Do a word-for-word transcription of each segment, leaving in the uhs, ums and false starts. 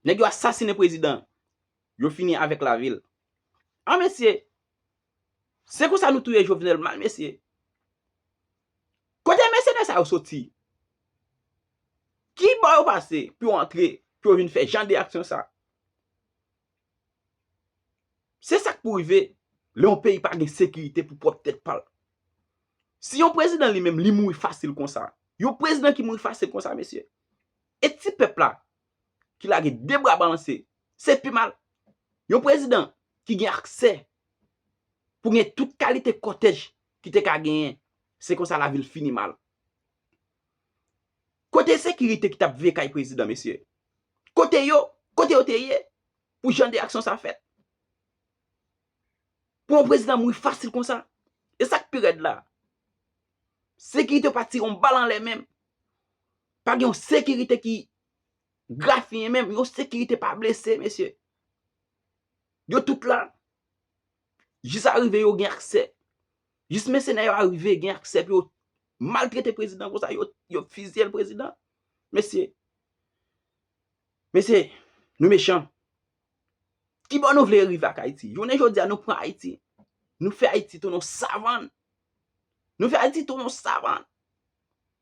Nèg yo asasinen prezidan. Yo fini avèk lavi l. An, mesye, se konsa nou touye Jovenel mal, mesye. Kote mèsenè sa yo soti? Ki bò yo pase pou yo antre, pou yo vin fè jan de aksyon sa? Se sa k pou rive lè yon peyi pa gen sekirite pou pwòp tèt pa l. Si yon prezidan li menm, li mouri fasil konsa, yon prezidan ki mouri fasil konsa, mesye, e ti pèp la ki lage de bra balanse, se pi mal. Yon prezidan ki gen aksè pou gen tout kalite kòtèj ki te ka genyen, se konsa lavi l fini mal. Kote sekirite ki t ap veye kay prezidan, mesye? Kote yo? Kote yo te ye pou jan de aksyon sa fèt? Pou yon prezidan mouri fasil konsa? E sa k pi rèd la, sekirite pa tire yon bal anlè menm. Pa gen yon sekirite ki grafiyen menm, yon sekirite pa blese, mesye. Yo tout la. Jis arive yo gen aksè. Jis mèsenè yo arive gen aksè pou yo maltrete prezidan konsa, yo, yo fiziye l prezidan. Mesye, mesye, nou mechan. Ki bò nou vle rive ak Ayiti? Jounen jodi a, nou pran Ayiti. Nou fè Ayiti tounen yon savann. Nou fè Ayiti tounen yon savann.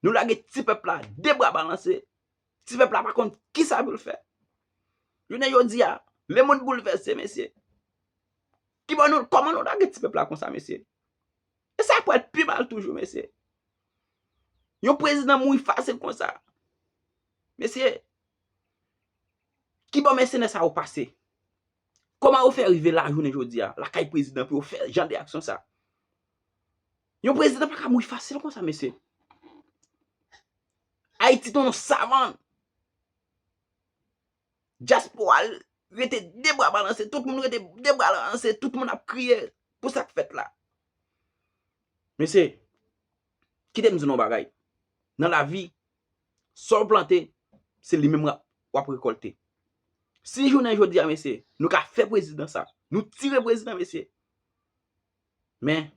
Nou lage ti pèp la de bra balanse. Ti pèp la pa konn kisa pou l fè. Jounen jodi a, lemonn boulvèse, mesye. Ki bò nou, kòman nou lage ti pèp la konsa, mesye? E sa pral pi mal toujou, mesye. Yon prezidan mouri fasil konsa. Mesye, ki bò mèsenè sa yo pase? Kòman yo fè rive la jounen jodi a, lakay prezidan pou yo fè jan de aksyon sa? Yon prezidan pa ka mouri fasil konsa, mesye. Ayiti tounen yon savann. Dyaspora rete de bra balanse, tout moun rete de bra balanse, tout moun ap kriye pou sa k fèt la. Mesye, kite m di nou yon bagay. Nan lavi, sa w plante, se li menm w ap, w ap rekòlte. Si jounen jodi a, mesye, nou ka fè prezidan sa, nou tire prezidan, mesye, men,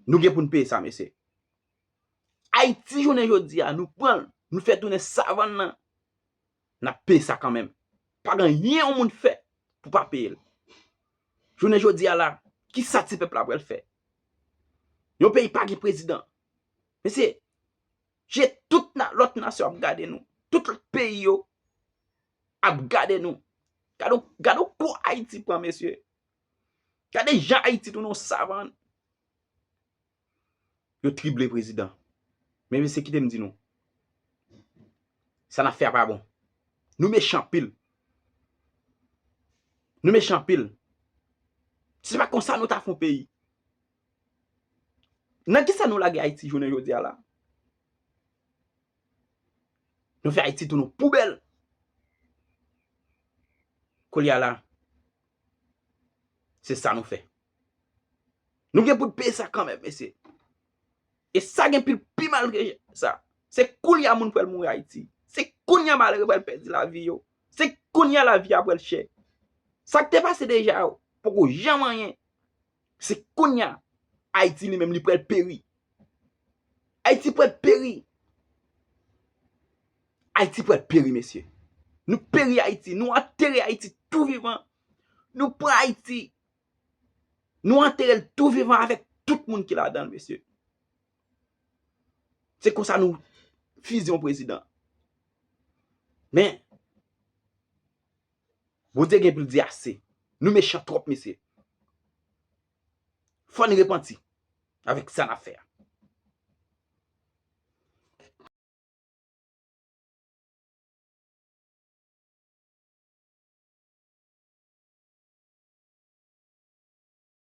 nou gen pou n peye sa, mesye. Ayiti, jounen jodi a, nou pran l, nou fè tounen savann nan, n ap peye sa kanmenm. Pa gen anyen yon moun fè pou pa peye l. Jounen jodi a la, kisa ti pèp la pral fè? Yon peyi pa gen prezidan. Mesye, je tout na, lòt nasyon ap gade nou. Tout lòt peyi yo ap gade nou. Gade, gade kou Ayiti pran, mesye. Gade jan Ayiti tounen yon savann. Yo trible prezidan. Men mesye, kite m di nou, sa n ap fè a pa bon. Nou mechan anpil. Nou mechan anpil. Se pa konsa nou ta fè yon peyi. Nan kisa nou lage Ayiti jounen jodi a la? Nou fè Ayiti tounen yon poubèl. Koulye a la, se sa nou fè. Nou gen pou n peye sa kanmenm, mesye. E sa gen pil pi mal ke sa. Se koulye a moun pral mouri Ayiti. Se kounye a malere pral pèdi lavi yo. Se kounye a lavi a pral chè. Sa k te pase deja yo poko janm anyen. Se kounye a Ayiti li menm li pral peri. Ayiti pral peri. Ayiti pral peri, mesye. Nou peri Ayiti. Nou antere Ayiti tou vivan. Nou pran Ayiti. Nou antere l tou vivan avèk tout moun ki ladan l, mesye. Se konsa nou fiziye yon prezidan. Men, Bondye gen pou l di ase. Nou mechan twòp, mesye. Fò n repanti avèk sa n ap fè a.